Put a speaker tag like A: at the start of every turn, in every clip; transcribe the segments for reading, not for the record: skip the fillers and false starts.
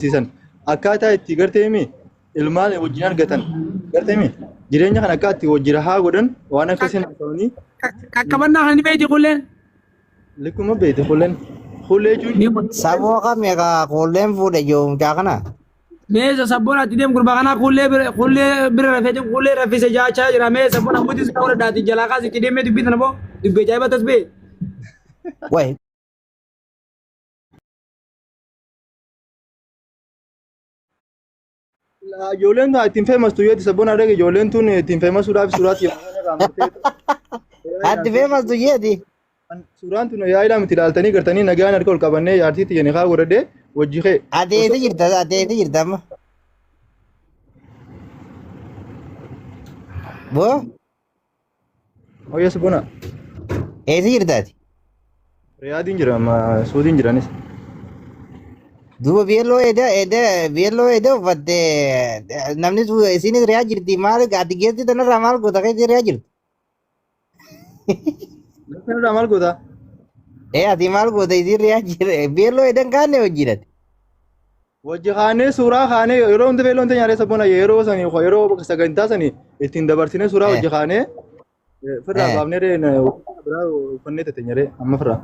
A: Agarsiisan. Akkaataa itti garteemi ilmaan wajjin argatan garteemi jireenya kana akka itti wajjin rahaa godhan waan akkasiin haasawanii.
B: Qaqqabannaa kan ni beekti kulleen.
A: Likkuma beekti kulleen. Kullee jechuun
C: Saboo kam egaa kuulleen fuudhe jiru mucaa kana.
B: Mee sabboon ati deem gurbaa kanaa kullee bira kullee bira rafee jiru kullee raffise jaachaa jira mee sabboon ammuutis kan godhadhaati jalaa kaas itti deemee dubbii tana boo dubbii ajaa'iba tasbee.
C: Way
A: Ijoolleen tun ittiin feemastu yoo itti sabboon arge ijoolleen tun ittiin feemasuudhaaf suuraatti yommuu irraa murtee.
C: Ati feemastu jeeti.
A: Suuraan tun yaa ilaa miti ilaaltanii gartanii nagaan harka ol qabannee jaartii tiyya nikaa godhadhee wajji kee.
C: Ati eessa jirta? Ati eessa jirta amma? Boo
A: Oyya sabboona.
C: Eessa jirta ati?
A: Riyaadiin jira amma Suudiin jiranis.
C: Duuba beelloo eda eda beelloo eda uffatte namni isinis riyaa jirti maal ati geessi tanarraa maal goota keessa riyaa jirti?
A: Kanarraa maal goota?
C: Ee ati maal goota isiin riyaa jira beelloo edan kaanne hojii
A: Wajji kaanee suuraa kaanee yeroo hunda beelloon teenya reessa bona yeroo sanii yeroo sagantaa sanii ittiin dabarsinee suuraa wajji kaanee firraa baafnee ree biraa uffannee teenya ree amma firraa.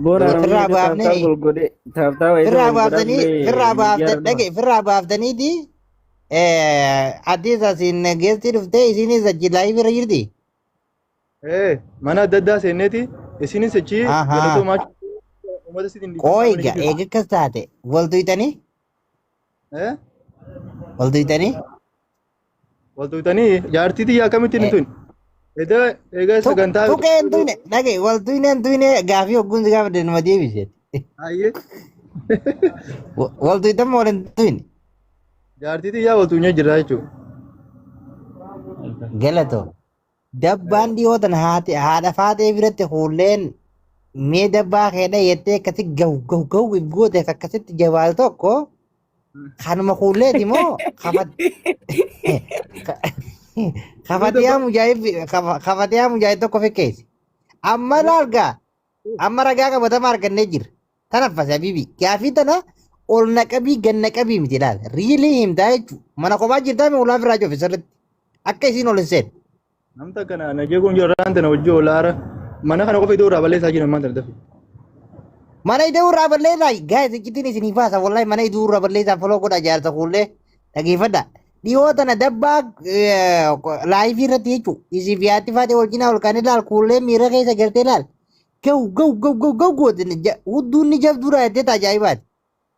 D: Boona
C: Firraa
D: namni
C: baafnee
D: taaptaa golgodhe taaptaa wayii
C: firraa
D: golgodhaa
C: baaftanii
D: ture
C: firraa
D: miidiyaa
C: baaftan
D: irra
C: dhage firraa baaftaniiti atis asiin geessi dhuftee isinis achi laayif irra jirti.
A: Ee mana adda addaa seenneeti isinis achi galatoomaa uummata sitiin
C: Qooyi egaa eega akkas taate wal tuyxanii wal tuyxanii
A: Wal tuyxanii jaartii tiyya akkamittiin hin tuyne? Edaa egaa sagantaa
C: Tuqee hin tuyne dhage wal tuyne hin tuyne gaafii hogguun si gaafadhe numa deebise.
A: Ayyee.
C: Wal tuyxan moo wal hin tuyne?
A: Jaartii tiyyaa wal tuynee jirra jechuudha.
C: Galatoo. Dabbaan dhiyoo tana haati haadha faatee biratti kuulleen mee dabbaa keedha jettee akkasi gahu gahu gahu if goote akkasitti jabaatu tokko kanuma kuulleeti moo kafatiyaa mujaahid kafatiyaa mujaahid tokko fikkeessi. Amma laalgaa amma ragaa qabatamaa argannee jirra. Tanaffase habibi gaafii tana ol naqabii gad naqabii miti laal riilii himtaa jechuudha. Mana kophaa jirtaa mi ulaa firraa cufi sirriitti akka isiin ol hin seenne.
A: Namta kana na jeequun jira raan tana hojii olaara mana kana qofa iddoo irraa balleessaa jiran maanta dafi.
C: Mana ida'uu irraa balleessaa gaa'is iccitiin isinii baasa wallahi mana ida'uu irraa balleessaa foloo godha jaarsa kuullee dhageeffadha. Dhiyoo tana dabbaa laayifii irratti jechuudha. Isii fi haati faatee wal cinaa ol kaanii laal kuullee miira keessa galtee laal. Gaw gaw gaw gaw gaw goote hudduun ni jabduudha jettee ajaa'ibaati.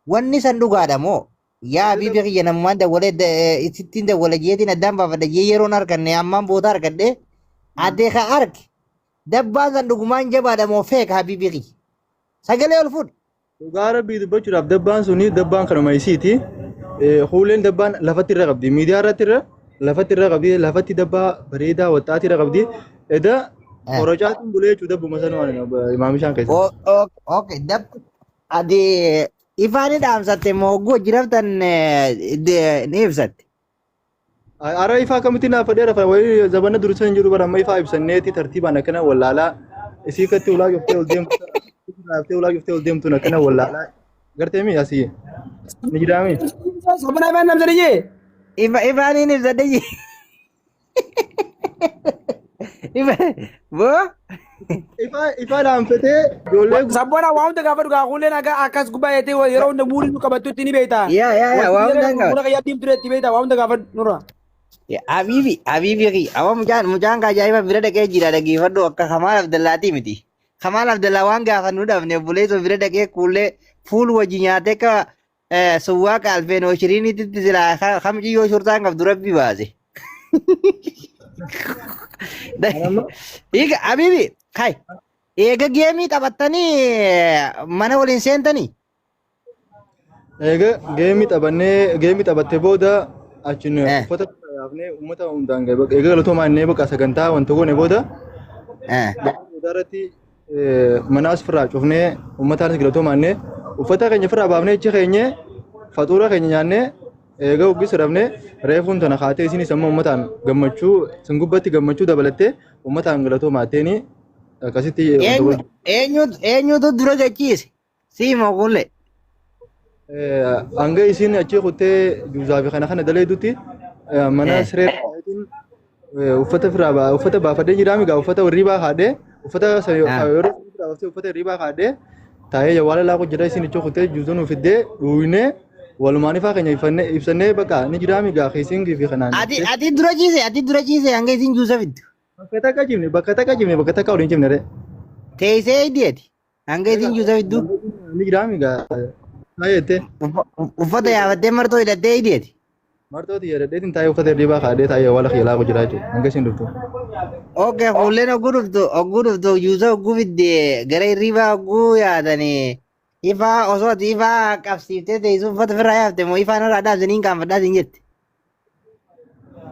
C: Wanni san dhugaadha moo? Yaa habiibi kiyya namumaan dawwalee isittiin dawwala jeetiin addaan baafadha jee yeroon arganne ammaan booda argadhe addee ka arge dabbaan san dhugumaan jabaadha moo feeka habiibi kiyya. Sagalee ol fuudhi.
A: Dhugaa rabbii dubbachuudhaaf dabbaan suni dabbaan kanuma isiiti. Huuleen dabbaan lafatti irra qabdi. Miidiyaa irratti irra lafatti irra qabdi. Lafatti dabbaa bareedaa waxxaatii irra qabdi. Eda qorocaatiin bulee jechuudha dabbuma sana waan maamishaan keessa.
C: Okay, dab ati ifaan dhaamsatte moo hogguu hojii raftan ni ibsatte.
A: Ara ifaa akkamitti naaf fadhee rafa wayii zabana dursa hin jiru bara amma ifaa ibsanneeti tartiibaan akkana wallaalaa isii katti ulaa cuftee ol deemtu cuftee ulaa cuftee ol deemtuun akkana wallaalaa gartee mi asii ni jiraami.
B: Sabana ifaan namsa dijee.
C: Ifa ifaaniin ibsadhe jee. Ifa boo
A: Ifaa ifaa dhaamfatee ijoollee
B: Sabboona waa hunda gaafa dhugaa kuuleen akka akkas gubbaa jettee yeroo hunda muurii nu qabattutti ni beekta.
C: Yaa yaa yaa waa hundaan qaba.
B: Fuula kiyyaa diimtuu itti beekta waa hunda gaafa nurra.
C: Habibi habibi awa mucaan mucaan ka ajaa'iba bira dhaqee jira dhageeffadhu akka Kamaal Abdallaatii miti. Kamaal Abdallaa waan gaafannu dhabne obboleessoo bira dhaqee kuullee fuul wajji nyaatee akka suwwaa qaalfeen oshiriiniitti silaa kamci yoo shurtaan qabdu rabbi baase. Hiika habibi kai eega geemii taphattanii mana waliin seentanii.
A: Eega geemii taphannee geemii taphattee booda achiin uffata yaafnee uummata hundaan eega galatoomaa innee bakka sagantaa wanta goone booda booda irratti manaas firraa cufnee uummataanis galatoomaa innee uffata keenya firraa baafnee achi keenyee faxuura keenya nyaannee eega uggis rafnee reefuun tana kaatee isinis ammoo uummataan gammachuu sin gubbatti gammachuu dabalattee uummataan galatoomaa itteeni akkasitti wanta
C: Eenyu
A: goone.
C: eenyutu dura gachiise? Sii moo kuullee?
A: Hanga isiin achi kuttee juuzaa fi kana kana daleedutti mana siree ta'eetiin uffata firaa uffata baafadhee jiraami gaa uffata hirribaa kaadhee uffata yeroo firaa baaftee uffata hirribaa kaadhee taa'ee jawaala laaqu jira isiin achi kuttee juuzaa nuuf fiddee dhuunee walumaan ifaa keenya ibsannee bakka ni jiraami gaa kiisiingii fi kanaan.
C: Ati dura ciise ati dura ciise hanga isiin juusa fiddu.
A: Bakka takka cimne bakka takka cimne bakka takka waliin cimne ree.
C: Teessee hiddi ati hanga isiin juusa fiddu.
A: Ni jiraami gaa taa'ee jettee.
C: Uffata yaafattee martoo hidhattee hiddi ati.
A: Martooti jedhadheetiin taa'ee uffata hirribaa kaadhee taa'ee wala kiyya laaqu jira jechuudha. Hanga isiin dhuftu.
C: Okay, fuulleen hogguu dhuftu juusa hogguu fidde gara hirribaa hogguu yaadanii ifaa osoo ati ifaa qabsiiftee teessuu uffata ofirraa yaafte moo ifaan irraa dhaabsanii hin qaanfadhaa siin jette.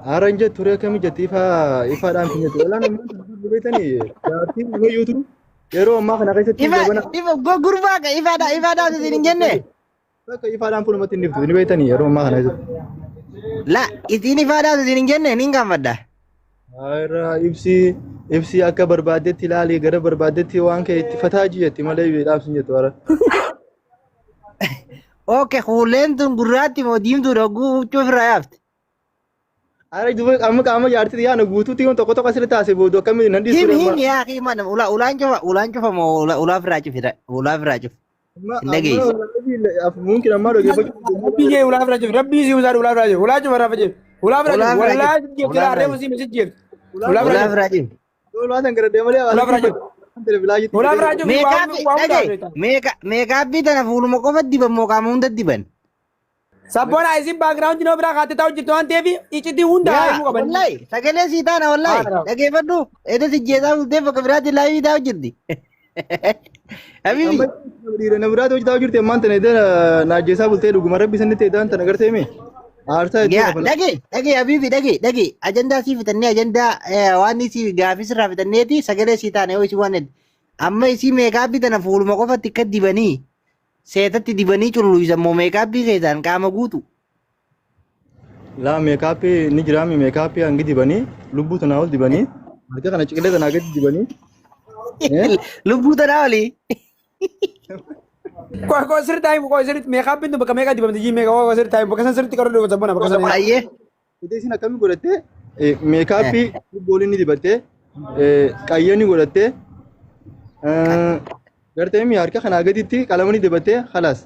A: Haara hin jettu turee akkamii jetti ifaa ifaadhaan hin jettu. Walaan ammaa beektanii jaartiin nama yuutu yeroo ammaa kana keessatti
C: Ifa
A: jabana
C: ifa gurbaa ka ifaadhaa ifaa dhaabsanii hin jenne.
A: Akka ifaadhaan fuulumatti hin dhiftu ni beektanii yeroo ammaa kana keessatti.
C: La isiin ifaa dhaabsanii hin jenne ni qaanfadha.
A: Haara ibsi ibsi akka barbaaddetti ilaali gara barbaaddetti waan ka'e itti fataa jetti malee dhaabsin jettu haara.
C: Okay, fuulleen tun gurraatti moo diimtuudha hogguu huccuu ofirraa yaafte.
A: Haara duuba amma qaama jaartii yaana guutuutti yoon tokko tokko asirratti taasise boodu akkamiin nan dhiisu.
C: Himi himi yaa hima ulaa ulaan cufa ulaan cufa moo ulaa ofirraa cufira ulaa ofirraa cufa. Hin dhageessu.
A: Mumkin ammaa dhaggeeffachuu.
B: Rabbii jee ulaa fira jiru. Rabbii si usaa ulaa fira jiru. Ulaa cufa rafa jiru. Ulaa fira
C: Ulaa
B: jiru.
C: fira
B: Wallaahi
C: jiru.
B: jeefti
C: Ulaa fira
B: reefu si misi jeefti. Ulaa fira
C: Ulaa
B: jiru.
C: ofirraa cufi.
A: Ulaa san gara deemalee
B: Ulaa fira jiru. Ulaa fira jiru.
C: Meekaappii dhagaye meekaappii tana fuuluma qofa diban moo qaama hunda diban?
B: Sabboona isin background nama biraa kaatee taa'u jirtu waan ta'eef iccitii hunda
C: Yaa
B: himuu qaban.
C: wallahi sagalee sii taana wallahi dhageeffadhu eeda si jeesaa bultee bakka biraatti live taa'u jirti. Habibi
A: Dhiira na biraatti hojjetaa jirti ammaan tana edda naajjeesaa bultee dhuguma rabbi sanitti eddaan tana gartee mee aarsaa itti
C: yaa
A: kafala.
C: dhage dhage habibi dhage dhage ajandaa sii fixannee ajandaa waan isii gaafii sirraa fixanneeti sagalee sii taana yoo isii waan amma isii meekaappii tana fuuluma qofatti akka dibanii seetatti dibanii cululuisan moo meekaappii keessaan qaama guutu.
A: Laa meekaappii ni jiraami meekaappii hangi dibanii lubbuu tanaa ol dibanii harka kana ciqilee tanaa gadi dibanii.
C: Lubbuu tanaa olii.
B: Koo koo sirri taa'im koo sirri meekaappiin tun bakka meeqa dibamti jii meeqa koo sirri taa'im bakka san sirriitti qaroo dhufu sabboona bakka san.
C: Ayyee.
A: Ite isin akkamii godhattee meekaappii lubbuu olii ni dibattee qayyee ni godhattee gartee mi harka kanaa gaditti qalama ni dibattee khalaas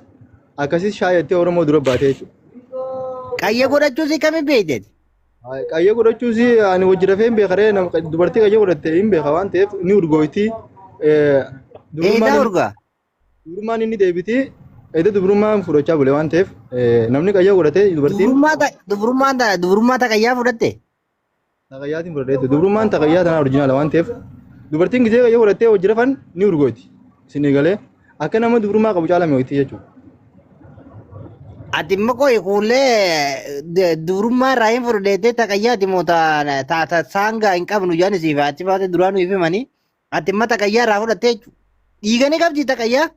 A: akkasis shaayattee Oromoo dura baatee jechuudha.
C: Qayyee godhachuu si kami beekteeti?
A: Qayyee godhachuus ani wajji rafee hin beekaree dubartii qayyee godhatte hin beeka waan ta'eef ni urgooyti.
C: Eedaa urgaa.
A: Dubrummaan inni deebiti edda dubrummaan fudhachaa bule waan ta'eef namni qayyee godhate dubartiin
C: Dubrummaa ta qayyaa fudhatte.
A: Taqayyaatiin fudhatte dubrummaan taqayyaa tanaa original waan ta'eef dubartiin gisee qayyee godhattee wajji rafan ni urgooti. Isin eegalee akka nama dubrummaa qabu caalame hoyti jechuudha.
C: Ati immoo qoyi kuullee dubrummaa irraa hin fudhattee taqayyaati moo ta saangaa hin qabnu jedhan siif achi baate duraan nuuf himanii ati immoo taqayyaa irraa fudhatte jechuudha. Dhiigani qabdi taqayyaa?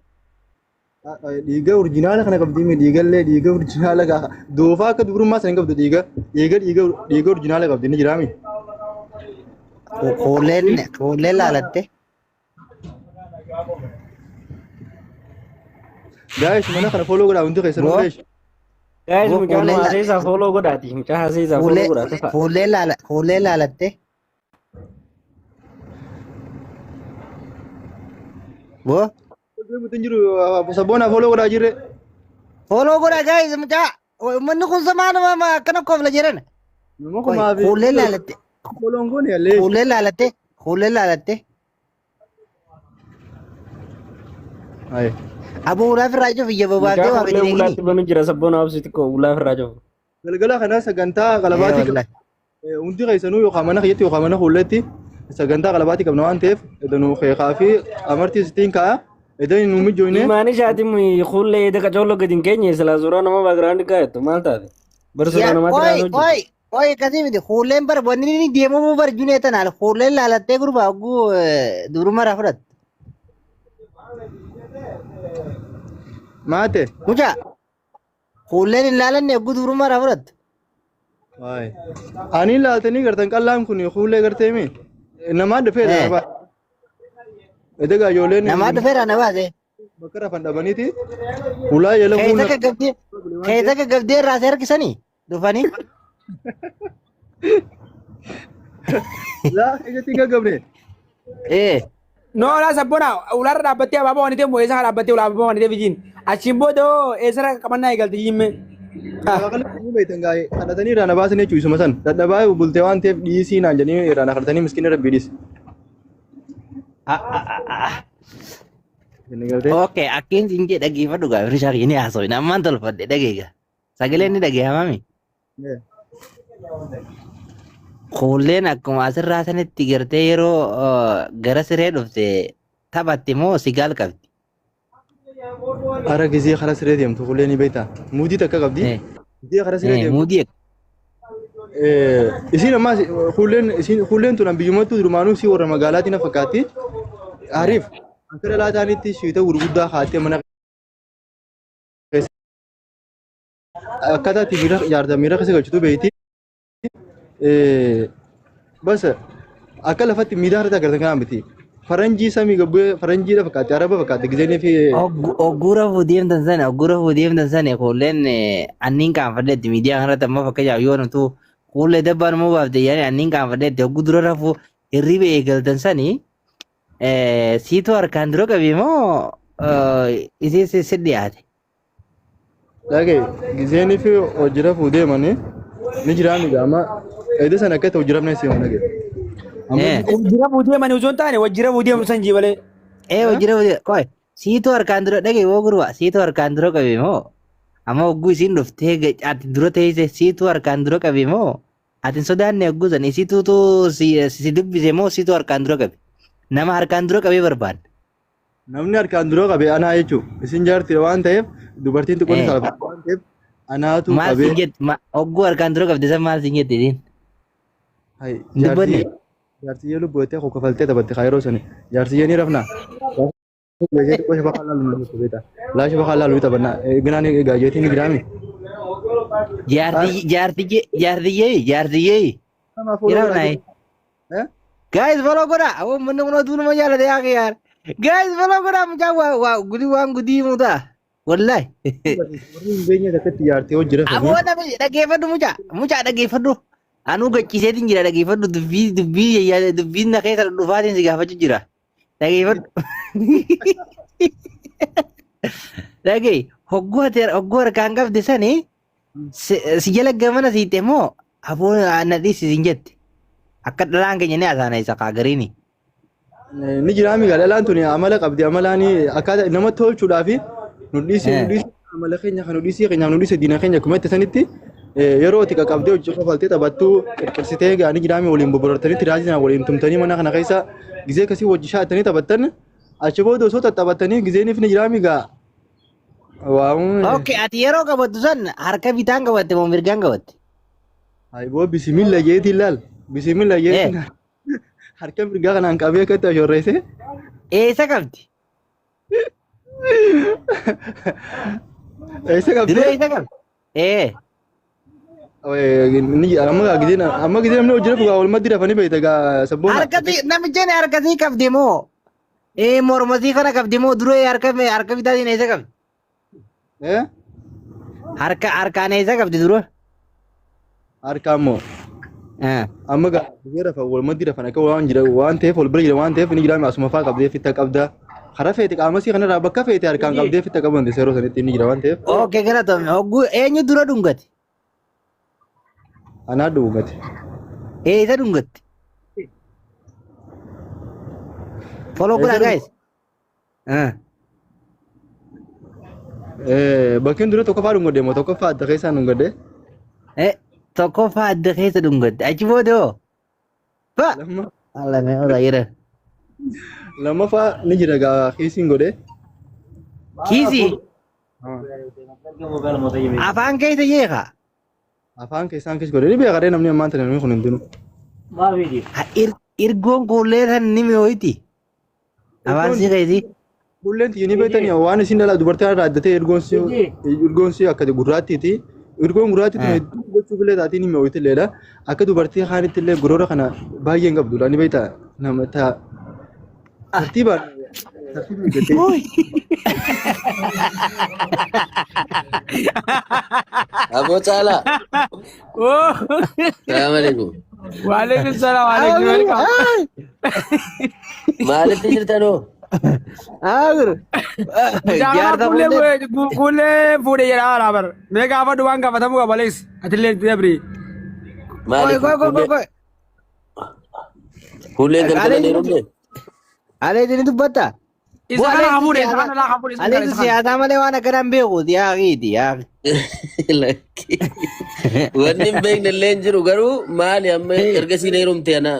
A: Dhiiga original kana qabdi mi dhiigallee dhiiga original doofaa akka dubrummaa sana hin qabdu dhiiga dhiiga dhiiga dhiiga original qabdi ni jiraami.
C: Kuulleen kuulleen laalatte.
A: Guys, mana kana follow godhaa hundi keessan
C: Boo.
A: guys.
D: Guys,
C: Boo,
D: mucaan
C: kuulleen
D: haasee isaa follow godhaati. Mucaa haasee isaa follow godhaati.
C: Kuulleen laala kuulleen laalatte. Boo.
A: Mutin jiru sabboona follow godhaa jirre.
C: Follow godhaa guys mucaa uummanni kun samaanuma akkana kofla jedhan.
A: Nama kumaa fi
C: Kuulleen laalatte.
A: follow goone allee.
C: Kuulleen laalatte. Kuulleen laalatte.
A: Aye.
C: Aboo ulaa firraa cufi ija bobaatee
D: Mucaa
C: waa
D: fuullee
C: fedhe
D: ulaatti banu jira sabboona obsi xiqqoo ulaa ofirraa cufu.
A: Galgala kana sagantaa qalabaatii hundi keessanuu yookaan mana kiyyatti yookaan mana fuulletti sagantaa qalabaatii qabna waan ta'eef edanuu keekaa fi amartii sitiin kaa'a edan nu mijoine.
D: Imaani ishaatiin fuullee eeda qacooloo gadi hin keenye silaa suuraa nama background kaa'ettu maal taate? Bar suuraa namaatti
C: Qoy
D: raasuu jira.
C: qoy qoy akkasii miti kuulleen bar wanni inni deemuu bar junee tanaan kuulleen laalattee gurbaa hogguu dubrummaa irraa fudhatte.
A: Maate.
C: Mucaa kuulleen hin laalanne hogguu dubrummaa irraa fudhatte.
A: Waay. Ani laaltanii gartan qallaan kun fuullee gartee mi namaa dhufee dha. Edaa ijoolleen
C: Namaa dhufeera na baase.
A: Bakka rafan dhabaniiti ulaa jala
C: Keessa
A: fuula
C: gaggabdee keessa gaggabdee irraa si harkisanii dhufanii.
A: Laa keessatti hin gaggabne.
C: Ee.
B: No laa sabboona ulaarra dhaabbattee abaaboo waan ta'eef eessa dhaabbattee ulaa abaaboo waan ta'eef ijiin. Achiin booda hoo eessarra qabannaa eegalte ijiin mee?
A: Waaqalli ni beektan gaa'ee kadhatanii irraa na baasan jechuudha isuma san. Dadhabaa bultee waan ta'eef dhiisii naan jedhanii irraa na kadhatanii miskiina rabbii dhiisi. Inni galtee.
C: Okay, akkiin siin jee dhaggeeffadhu gaa firri shaakii ni haasofne ammaan tolfadhe dhageega. Sagaleen ni dhaggeeffamami. Kuulleen akkuma asirraa sanitti gartee yeroo gara siree dhufte taphatte moo sigaal qabdi?
A: Ara gizee karaa siree deemtu kuullee ni beektaa. Muudii takka qabdi. Gizee karaa siree deemtu.
C: Muudii
A: Isiin ammaas kuulleen isiin kuulleen tun biyyumattuu durumaanuu isii warra magaalaatiin na fakkaatti. Ariif akka dhalaa taanitti shiita gurguddaa kaattee mana keessa akkaataa itti miira ijaarta miira keessa galchitu beeyti. Bas akka lafatti miidaa irratti agartan kanaa miti. Faranjii samii gabbee faranjiidha fakkaatti araba fakkaatti gizeenii fi
C: Oggura fuudheemtan sana oggura fuudheemtan sana kuulleen anniin qaanfadheetti miidiyaa kanarratti ammoo fakkeenyaaf yoo nutu kuullee dabbaan immoo baafte yaani anniin qaanfadheetti oggu dura rafuu hirriba eegaltan sani siitu harkaan dura qabe moo isii si dhiyaate?
A: Dhagaye gizeenii fi hojii rafuu deemanii ni jiraa miti amma edda sana akkatti hojii rafnee seemu dhagaye. Amma
B: Wajjira fuutee mani osoo hin taane wajjira fuutee san jibalee.
C: Ee hojii rafuu qoy siitu harkaan dura dhagaye woo gurba siitu harkaan dura qabe moo amma ogguu isiin dhuftee ati dura teesse siitu harkaan dura qabe moo ati hin sodaanne ogguu san isiituutu si dubbise moo siitu harkaan dura qabe nama harkaan dura qabee barbaadna.
A: Namni harkaan dura qabe anaa jechuudha. Isin jaartiidha waan ta'eef dubartiin xiqqoon saalfatti waan ta'eef anaatu
C: Maal
A: qabee.
C: siin jette ogguu harkaan dura qabde san maal siin jette isiin?
A: Hai,
C: Hin dubbanne?
A: Jaartiyyee lubbuu jettee kofaltee taphatte kaa yeroo sani. Jaartiyyee ni rafnaa. Jaartiyyee xiqqoo shafa kan laalu nu beekta. Laa shafa kan laalu taphannaa. Eeginaan egaa jeetiin ni jiraami.
C: Jaartiyyee jaartiyyee jaartiyyee Yeroo nayi. Guys follow godha. Awwa manni kun oduu nama jaalate yaa kiyaar. Guys follow godha mucaa waa waa gudii waan gudii himu ta'a. Wallahi.
A: Warri hin beekne takkatti jaartee hojii rafanii.
C: Aboo namni dhaggeeffadhu mucaa mucaa dhaggeeffadhu. Anuu gachiiseetiin jira dhaggeeffadhu dubbii dubbii dubbiin na keessa dhufaatiin si gaafachuu jira. Dhaggeeffadhu. Dhagee hogguu ati hogguu harkaan qabde sanii si jala gamana siite moo aboo na dhiisi siin jette. Akka dhalaan keenya ni hasaana isa kaa gariini.
A: Ni jiraa migaa dhalaan tuni amala qabdi amalaani akkaataa nama tolchuudhaaf nu dhiisi nu dhiisi amala keenya kan nu dhiisi keenyaaf nu dhiisi diina keenya akkuma itti sanitti yeroo itti qaqqabdee hojii kofaltee taphattuu qirqirsitee gaanii jiraami waliin boborortanii tiraazina waliin tumtanii mana kana keessa gizee akkasii wajji shaattanii taphattan achi booda osoo tattaphattanii gizeeniif ni jiraami gaa Waamuun.
C: Okay, ati yeroo qabattu san harka bitaan qabatte moo mirgaan qabatte?
A: Hayi bisimilla jeetiin laal. Bisimilla jeetiin harka mirgaa kanaan qabee akkatti ashorreesse.
C: Eessa qabdi?
A: Eessa
C: Dura
A: qabdee?
C: eessa qabdi? Ee.
A: Ni amma gaa gisee amma gisee namni hojii rafu gaa walumatti rafanii beekta gaa sabboona.
C: Harkati namicha harkasii qabdi moo? Ee mormasii kana qabdi moo dura harka harka bitaatiin eessa qabdi?
A: Eh?
C: Harka harkaan eessa qabdi dura?
A: Harkaan moo?
C: Eh.
A: Amma gaa gisee rafan walumatti rafan akka waan jira waan ta'eef wal bira jira waan ta'eef ni jira asuma faa qabdee fitta qabda. Karaa feete qaamasii kanarraa bakka feete harkaan qabdee fitta qaban yeroo sanitti ni jira waan ta'eef.
C: Okay galatoomi. Hogguu eenyu dura dhungate?
A: Anaa dhungate.
C: Eessa dhungatte? Follow godhaa guys. Ah.
A: Bakkeen dura tokkoffaa dhungadde moo tokkoffaa adda keessaan dhungadde?
C: Eh, tokkoffaa adda keessa dhungatte. Achi booda hoo? Fa!
A: Lamma
C: Allah mee odaa jira.
A: Lammaffaa ni jira gaa kiisiin godhe.
C: Kiisii afaan keessa jeeqa.
A: Afaan keessaan keessa godhe ni beeka dhee namni ammaan tana namni kun hundinuu.
C: Ha, Irgoon kuullee san ni mi'ooyti. Afaan si keessi.
A: Kulleen tiyyi ni beektanii waan isin dhala dubartii irraa adda ta'e ergoon si ergoon si akka gurraattiiti. Ergoon gurraattii tun hedduu gochuuf illee taatiin ni mi'ooyti illeedha. Akka dubartii kaanitti illee goroora kana baay'ee hin qabdu. Ni beektaa nama ta tartiibaan Tartiiba eeggattee.
E: Aboo caalaa.
B: Oh.
E: Salaam alaikum.
B: Waalaikum salaam waalaikum welcome.
E: Maalitti jirtanoo?
C: Agir.
B: Mucaa kana
C: Jaarsa
B: kuullee
C: kuullee.
B: kuullee fuudhee jedha haala bar. Mee gaafadhu waan gaafatamuu qaba Alex. Atillee itti dabri.
C: Koi
E: Maali
C: koi koi koi koi.
E: kuulleen galgalan
C: Alee
E: heerumne?
C: alee ni dubbatta.
B: Isa
C: Boo
B: kana
C: alee
B: haa fuudhe isa kana laa haa fuudhe isa
C: alee
B: kana isa kana.
C: siyaasaa malee waan akkanaa hin beeku yaa kiiti yaa.
E: Wanni hin beekne illee hin jiru garuu maali amma erga siin heerumte ana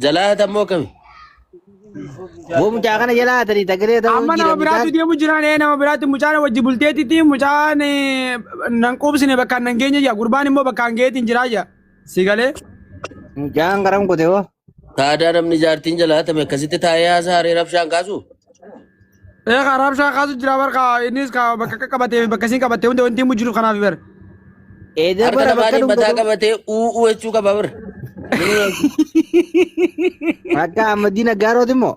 E: jalaa hatammoo akkami?
C: Boo mucaa kana jalaa hatanii sagalee ta'uu
B: Amma
C: jira
B: nama biraatu
C: mucaan.
B: deemu jiraan nama biraatti mucaan wajji bulteetitti mucaan nan quubsine bakkaan nan geenye jira gurbaan immoo bakkaan geetiin jiraa jira. Si galee?
C: Mucaan garam kute hoo.
E: Taadaa namni jaartiin jalaa hatame akkasitti taa'ee haasaa haree rabshaan kaasu?
B: Ee ka rabshaa kaasu jira barka innis ka bakka akka qabatee fi bakka isiin qabattee hunda wanti himu jiru kanaaf bar.
C: Eeda
E: Harka
C: bara bakka
E: lamaaniin mataa
C: dhungatu.
E: qabatee u'uu jechuu qaba bir.
C: Akka Ahmadiin Aggaarooti immoo.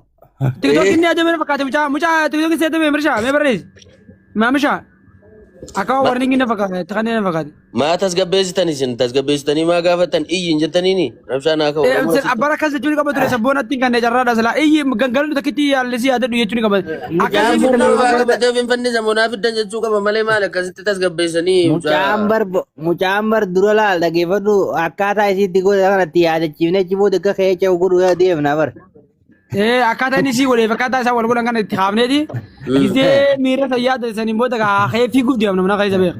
B: Tiktokiin ni ajabee fakkaate mucaa mucaa tiktokiin seetame mirshaa mee barreessi. Maamishaa akka warning na fakkaate kan na fakkaate.
E: Maa tasgabbeessitan isin tasgabbeessitanii maa gaafattan iyyi hin jettaniini rabshaan haa ka'u. Oromoo asitti.
B: Abbaan akkas jechuun qaba ture sabboonatti kan carraadha silaa iyyi gangalu takkitti yaallisii yaadadhu jechuun qaba.
C: Mucaan
B: Akkasii
C: bar
E: Fuula waa qabatee of hin fannisa monaa fiddan jechuu qaba malee maal akkasitti tasgabbeessanii
C: Mucaan bar mucaan bar dura laal dhageeffadhu akkaataa isiitti godhe kanatti yaadachiifne achi booda akka ka'ee ce'u godhu deemna bar.
B: Ee akkaataa inni sii godheef akkaataa isaan wal godhan kana itti kaafneeti. Gisee miira san yaada saniin booda ka'ee fiiguuf deemna mana keessa beeka.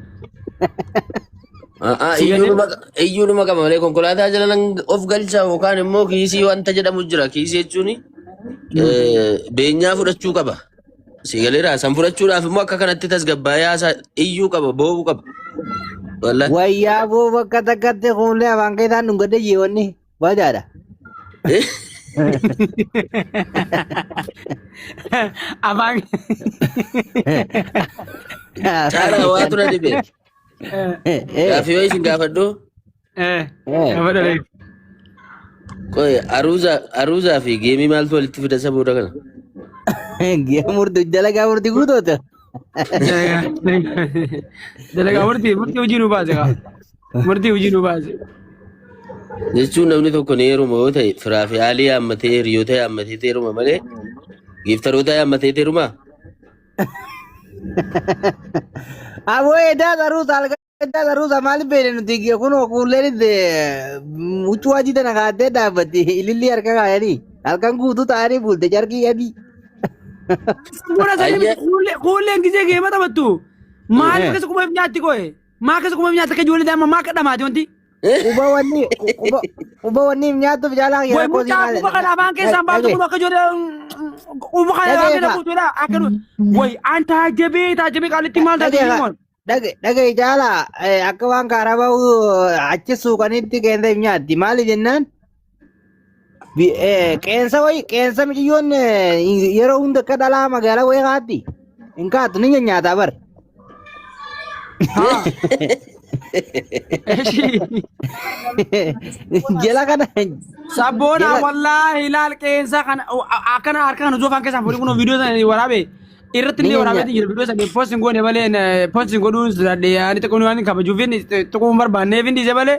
E: Iyyuudhuma qaba malee konkolaataa jala nan of galcha yookaan immoo kiisii wanta jedhamu jira. Kiisii jechuun beenyaa fudhachuu qaba. Si galeera san fudhachuudhaaf immoo akka kanatti tasgabbaa'ee haasaa iyyuu qaba boo'uu qaba. Wallahi.
C: Wayyaa boo bakka takkatti kuullee afaan keessaan dhungadde jeewanni badaadha.
B: Afaan.
E: Caalaa waatu na dhibe. Gaaffii wayii isin gaafadhu.
B: Gaafadha leeku.
E: Qoy aruuzaa fi geemii maaltu walitti fida isa booda kana?
C: Murti dalagaa murti guutoota.
B: Dalagaa murtii murtii hojii nu baase kaa. Murtii hojii nu baase.
E: Jechuun namni tokko ni heeruma yoo ta'e firaa fi haalii yaammatee hiriyoota yaammatee heeruma malee giiftaroota yaammatee heeruma.
C: Aboo edaa aruuza halkan edaa aruuza maaliif beekne nuti kunoo kuulleen huccuu adii tana kaa'attee dhaabbatti ilillii harka kaayanii halkan guutuu ta'anii bulte carqii adii.
B: Buna sanii
E: Ayya.
B: kuulleen gisee geema taphattu. Maaliif akkas quba nyaatti qoye? Maa akkas quba nyaatti akka ijoollee daa'ima maa akka dhamaati wanti?
C: Quba wanni quba quba wanni nyaatuuf jaalaa
B: Way
C: rakkoo
B: mucaa quba kana afaan keessaan baaftu kun akka ijoollee quba kana afaan keessa buutuudha akka nu way an taajjabee taajjabee qaalitti maal taate himuun.
C: Dhagaye jaalaa akka waan kaarabaa achi suuqanitti qeensa hin nyaatti maali jennaan qeensa wayi qeensa miciyyoon yeroo hunda akka dhalaa magaalaa wayii kaatti hin kaattu ni nyaataa bar. Jala kana
B: Sabboona
C: jala
B: wallaahi laal qeensa kana akkana harka kana zuufaan keessaan fuudhee kun viidiyoo sana waraabe irratti
C: ni
B: illee
C: nyaata.
B: waraabeetti jira viidiyoo sana post hin goone malee post hin godhuun ani xiqqoon waan kabajuuf xiqqoon barbaanneef hin dhiise malee.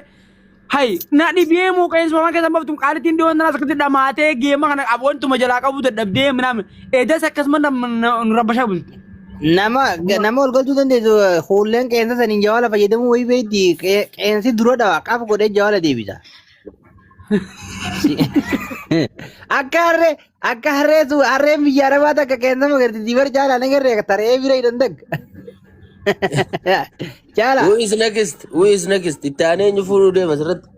B: Hay na dhibee moo qeensa afaan keessaan baaftu qaalittiin dhiyoon tanaas akkasitti dhamaatee geema kana wantuma jalaa qabu dadhabdee minaamin eedas akkasuma nu rabbashaa bulti.
C: Nama nama ol galchuu dandeessu huulleen qeensa saniin jawaala fayyadamuu wayii beekti qeensi dura dhawa qaf godhee jawaala deebisa. Akka harree akka harree su harreen biyya arabaa takka qeensa magarti dibar jaalaa nagarree taree bira hidhan takka. Jaala
E: Who is next? Who is next? Itti aanee eenyu fuudhuu deema asirratti?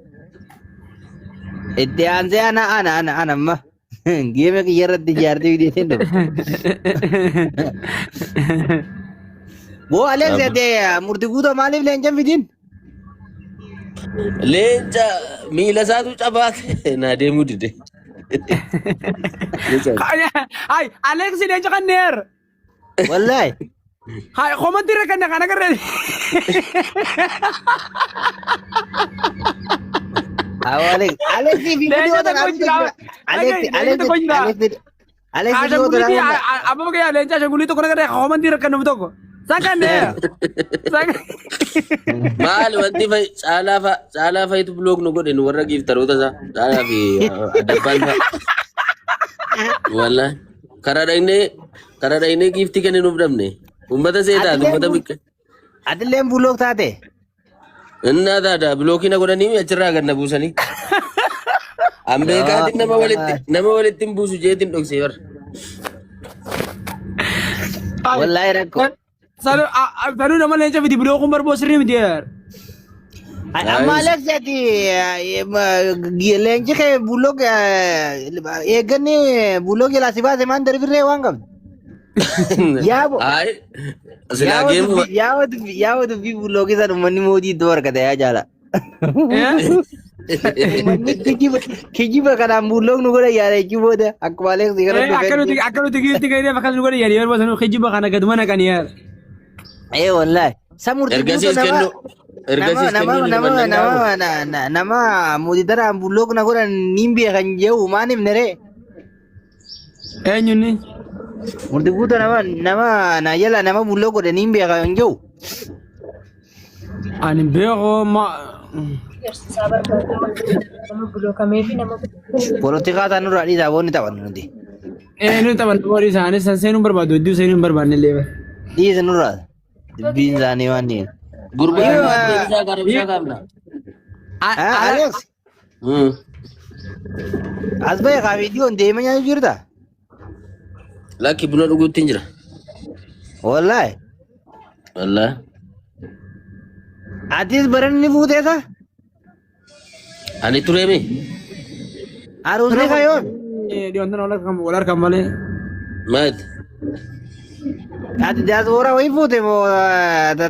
C: Itti aansee ana ana ana ana amma geema kiyya irratti ijaartee fideetiin dhufe. Boo Alex ati murtii guutuu maaliif leenca hin fidin?
E: Leenca miila isaatu cabaa ta'e naa deemuu dide.
B: Hay Alex leenca kan neer.
C: Wallahi.
B: Hay komantii irra kan kan agarree.
C: Awo Alex Alex fi
B: Leenca
C: video
B: tokko
C: tan
B: jira.
C: Alex
B: Dhagahi leenca
C: Alex
B: tokko jira.
C: Alex Alex dhiyoo tana
B: Ashanguliitii abbaba kiyyaa leenca ashangulii tokko nagarree koomantii rakkannuuf tokko. San kan
E: Maali wanti fa'i caalaa fa'a caalaa fa'itu biloog nu godhe nu warra giiftaroota isaa caalaa fi addabbaan fa'a. Wallaahi karaa dhaynee karaa dhaynee giiftii kenninuuf dhabne uummata seetaati uummata biqqa.
C: Atilleen bulook taate.
E: Innaa taata bilookii na godhanii achirraa gad na buusanii. An beekaatiin nama walitti nama walitti hin buusu jeetiin dhoksee bara.
C: Wallaahi rakkoo.
B: Sanuu nama leenca fidi biloo kun barboo sirrii miti.
C: Amma Alex ati leenci kee bulook eegganni bulook jalaa si baase maan darbirree waan qabdu. Yaabo.
E: Ayi silaa
C: Yaaba
E: geemu
C: dubbii yaaba dubbii yaaba dubbii bulookii san uummanni mootii iddoo argata yaa jaala. Uummanni kijiba kijiba kanaan bulook nu godha yaada jechuu booda akkuma Alex kana
B: Akka nuti
C: dhufee.
B: akka nuti giifti kennee akkas nu godhe yaada yeroo sanuu kijiba kana gaduma naqanii yaada.
C: Ee wallaahi. Sa murtii
E: Ergasiis
C: guutuu nama
E: kennu ergasiis
C: nama
E: kennu
C: nama
E: ni
C: nama
E: danda'amu.
C: nama nama muuzitaraan bulook na godhan niin beekan jedhu maan himne ree.
B: Eenyunni?
C: Murtii guutuu nama nama na jala nama bulloo godhe niin beeka hin jiru.
B: Ani beeku ma.
F: Agarsiisaa barbaadu nama bulookamee fi nama
C: Polotikaa isaan nurraa dhiisaa boonni taphannu nuti.
B: Eenyu taphan warri isaanii san seenuu barbaadu hedduu seenuu hin barbaanne illee.
C: Dhiisa nurraa. Dubbiin isaanii waan dhiin.
E: Gurbaan
C: Yoo,
E: deebisaa qarabsaa qabna.
C: Alex as bahe kaa viidiyoon deema nyaachuu jirta?
E: Lakki buna dhuguutti hin jira.
C: Wallaahi.
E: Wallaahi.
C: Atis baranni fuuteesa?
E: Ani tureemi.
C: Aruusni kayoon?
B: Dhiyoon tana wal harkan malee.
E: Maati.
C: Ati diaspora wayii fuute moo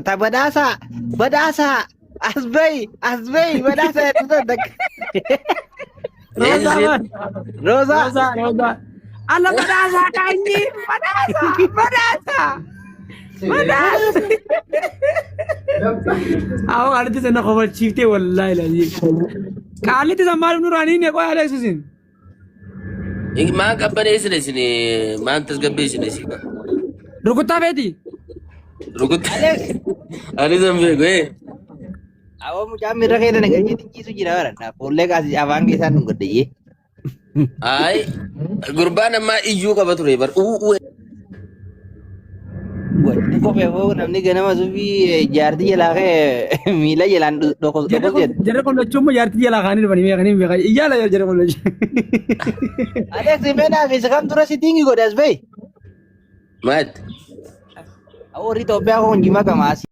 C: ta badhaasaa badhaasaa as bahi as bahi badhaasaa jettu tan takka.
B: Roozaa maal?
C: Roozaa.
B: Roozaa roozaa. Alla badhaasaa kaanyii badhaasaa badhaasaa badhaasaa. Awwa qaalitti sana kofalchiiftee wallaahi laazim. Qaalitti sana maaliif nurraa niin qoy Alex isin.
E: Maan qabbaneessine isin maan tasgabbeessine isin.
B: Rukuttaa feeti.
E: Rukutta. Ani san beeku ee.
C: Awwa mucaan miirra keessa nagarjii xiqqiisu jira bara. Fuullee kaasii afaan keessaan nu gaddayyee.
E: Ayi gurbaan ammaa iyyuu qaba ture bar uu uu.
C: Wanti kophee hoo namni ganama subii jaartii jalaa ka'e miila jalaan dhokos dhokos jedha.
B: Jarri kun lachuu immoo jaartii jalaa kaanii dhufanii beekanii beekan. Iyyaala jarri kun lachuu.
C: Alex meenaa fi isa kam dura sitingi godhe as bahi.
E: Maati.
C: Warri Itoophiyaa kun jima qama asii.